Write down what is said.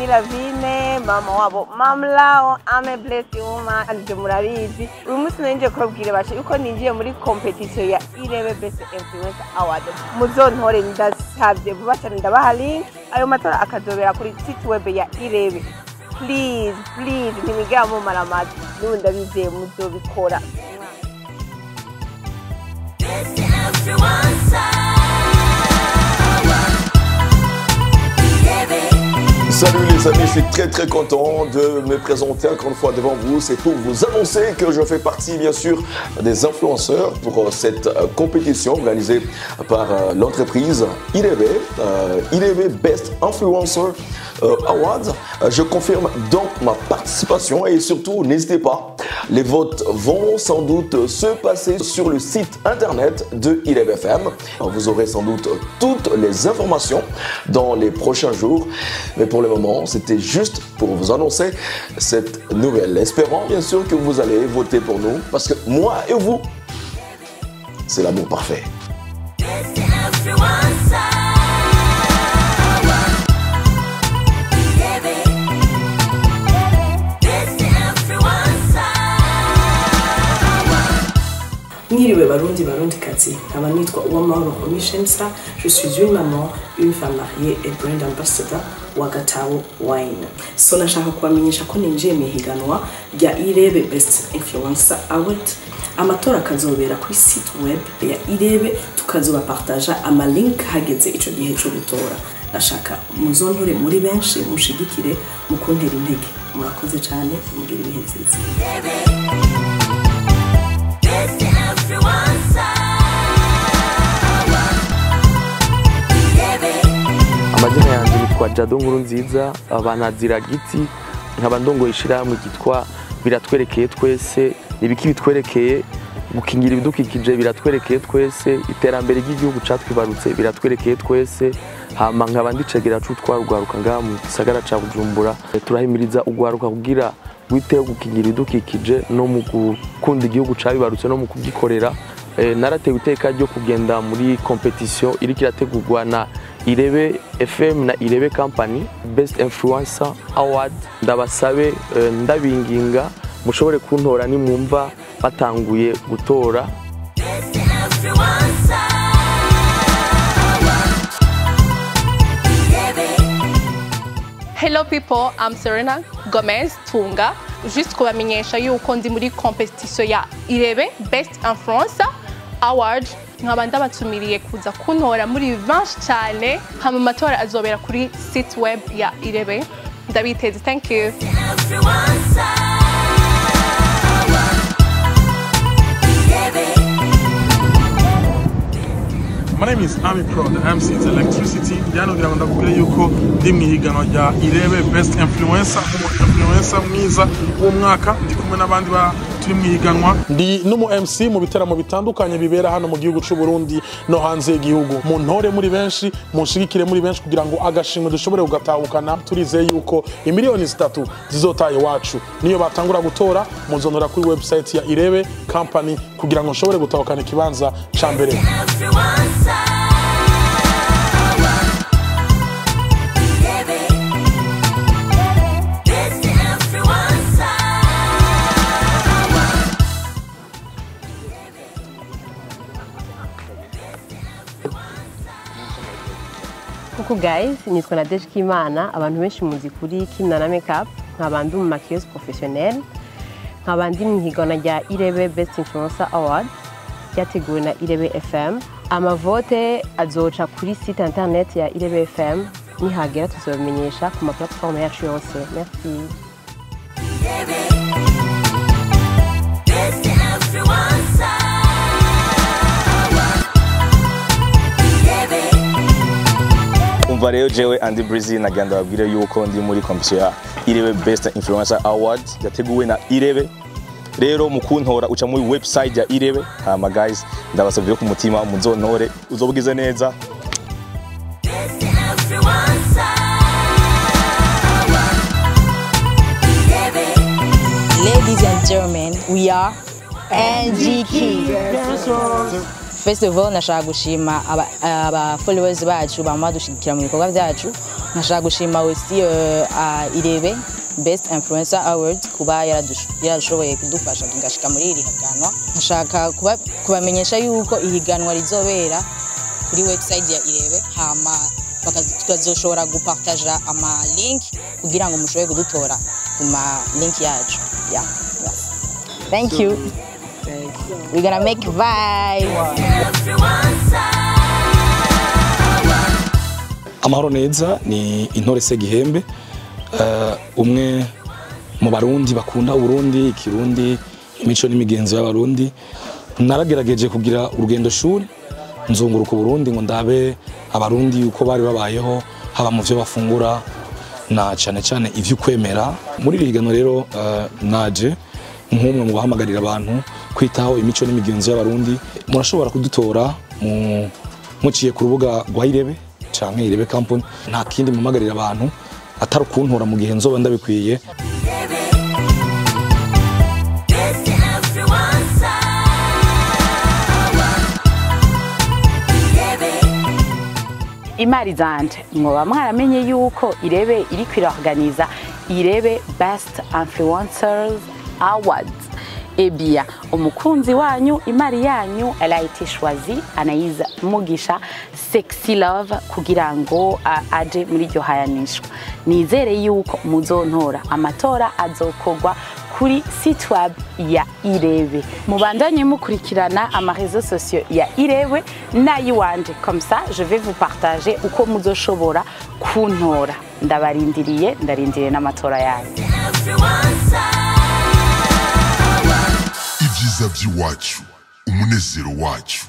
Fanny Lavine, mama wabo Mamlao, I'm a blessed woman, and murabizi. Uyu munsi nanje kubabwira bashe yuko ninjiye muri competition ya Irebe Best Influencer Award. Muzontore ndasavye vuba cyane, ndabaha link. Ayo matora akazobera kuri site web ya Irebe. Please, please, ntimwigera mumara amazi, n'ubu ndabizeye muzobikora. Best Influencer. Salut les amis, je suis très très content de me présenter encore une fois devant vous. C'est pour vous annoncer que je fais partie bien sûr des influenceurs pour cette compétition organisée par l'entreprise Irebe, Irebe Best Influencer Awards. Je confirme donc ma participation et surtout n'hésitez pas, les votes vont sans doute se passer sur le site internet de Irebe FM. Vous aurez sans doute toutes les informations dans les prochains jours. Mais pour le moment, c'était juste pour vous annoncer cette nouvelle. Espérant bien sûr que vous allez voter pour nous, parce que moi et vous, c'est l'amour parfait. Best Influencer. Best Influencer. Mwiriwe Barundi Barundi kazi, nkaba nitwa Uwamahoro Omishemsa, je suis une maman, une femme mariée et brand ambassador wa Gatabo Wine. So nashaka kubamenyesha ko ninjiye mu ihiganwa rya Irebe Best Influencer Award. Amatora akazobera kuri site web ya Irebe, tukazobapartaja ama link hageze ico gihe co gutora. Nashaka muzontore muri benshi, mushigikire, mukuntera intege. Murakoze cyane, mugire ibihe vyiza. Best Influencer. Amazina yanjye nitwa Jado Nkuru Nziza, banazira giti, nkaba ndongoye ishirahamwe ryitwa Biratwerekeye Twese. Ibiki bitwerekeye, gukingira ibidukikije biratwerekeye twese, iterambere ry'igihugu catwibarutse biratwerekeye twese. Hama nkaba ndicegera c'utwarugwaruka ngaha mu gisagara ca Bujumbura. Turahimiriza ugwaruka kugira witeho gukingira ibidukikije no mu gukunda igihugu cabibarutse no mu kugikorera. Naratewe iteka ryo kugenda muri competition iriko irategurwa na Irebe FM na Irebe Company Best Influencer Award. Ndabasabe, ndabinginga mushobore kuntora nimwumva batanguye gutora. Best Influencer. Hello people, I'm Serena Gomez Tunga. Juste kubamenyesha yuko ndi muri competition ya Irebe Best Influencer Award. Nkaba ndabatumiriye kuza kuntora muri benshi cyane. Hama amatora azobera kuri site web ya Irebe. Ndabiteze, thank you. Influencer. My name is Ami Pro, the MC is Electricity. Ndiano ngira ngo ndakubwire yuko ndi mu ihiganwa rya Irebe Best Influencer, umu influencer mwiza w'umwaka. Ndi kumwe n'abandi ba turi mu ihiganwa. Ndi n'umu MC mu biteramo bitandukanye bibera hano mu gihugu c'u Burundi no hanze y'igihugu. Muntore muri benshi, munshigikire muri benshi kugira ngo agashimwe dushobore kugatahukana. Turizeye yuko imiliyoni 3 zizotaha iwacu. Niyo batangura gutora, muzontora kuri website ya Irebe Company kugira ngo nshobore gutahukana ikibanza ca mbere. Influencer. Best Influencer. Coucou guys, nitwa Nadege Kimana, abantu benshi muzi kuri Kimana Makeup, nkaba ndi umu maquilleuse professionnelle, nkaba ndi mu ihiganwa rya Irebe Best Influencer Award ryateguwe na Irebe FM. Amavote azoca kuri site internet ya Irebe FM, nihagera tuzobamenyesha ku ma plateforme yacu yose. Merci. Best Influencer. Umva rero, jewe Andy Breezy nagira ndababwire yuko ndi muri competition ya Irebe Best Influencer Award yateguwe na Irebe. Rero mu kuntora uca muri website ya Irebe. Hama guys, ndabasabye ku mutima muzontore, uzobugize neza. Best Influencer. Ladies and gentlemen, we are NG Keys. First of all, nashaka gushima aba followers bacu bama dushigikira mu bikorwa byacu. Nashaka gushima aussi Irebe Best Influencer Award kuba yarashoboye kudufasha tugashika muri iri higanwa. Nashaka kubamenyesha yuko ihiganwa rizobera kuri website ya Irebe, hama tukazoshobora gupartaja ama link kugira ngo mushobore kudutora ku ma link yacu. Yeah. Yes. Thank you. We're gonna make vibes. Amahoro neza ni Intore Segihembe, umwe mu Barundi bakunda Uburundi, Ikirundi, imico n'imigenzo y'Abarundi. Naragerageje kugira urugendo shuri nzunguruka Uburundi ngo ndabe Abarundi uko bari babayeho, haba mu vyo bafungura na cyane cyane ivyo kwemera. Muri iri higanwa rero naje nk'umwe mu bahamagarira abantu kwitaho imico n'imigenzo y'Abarundi. Murashobora kudutora muciye ku rubuga rwa Irebe canke Irebe Company. Nta kindi mumagarira abantu atari kuntora mu gihe nzoba ndabikwiye. Best influencer. Imari zanje, mwoba mwaramenye yuko Irebe iri kwirorganiza Irebe Best Influencers Awards. Eh bien, umukunzi wanyu, imari yanyu, elle a été choisie, Anaïs Mugisha, Sexy Love, kugira ngo aje muri iryo hayanishwa. Nizere yuko muzontora. Amatora azokogwa kuri site web ya Irebe. Mubandanye mukurikirana ama réseaux sociaux ya Irebe n'ayiwanje. Comme ça, je vais vous partager uko muzoshobora kuntora. Ndabarindiriye, ndarindiriye n'amatora yanyu. Ibyiza by'iwacu, umunezero wacu.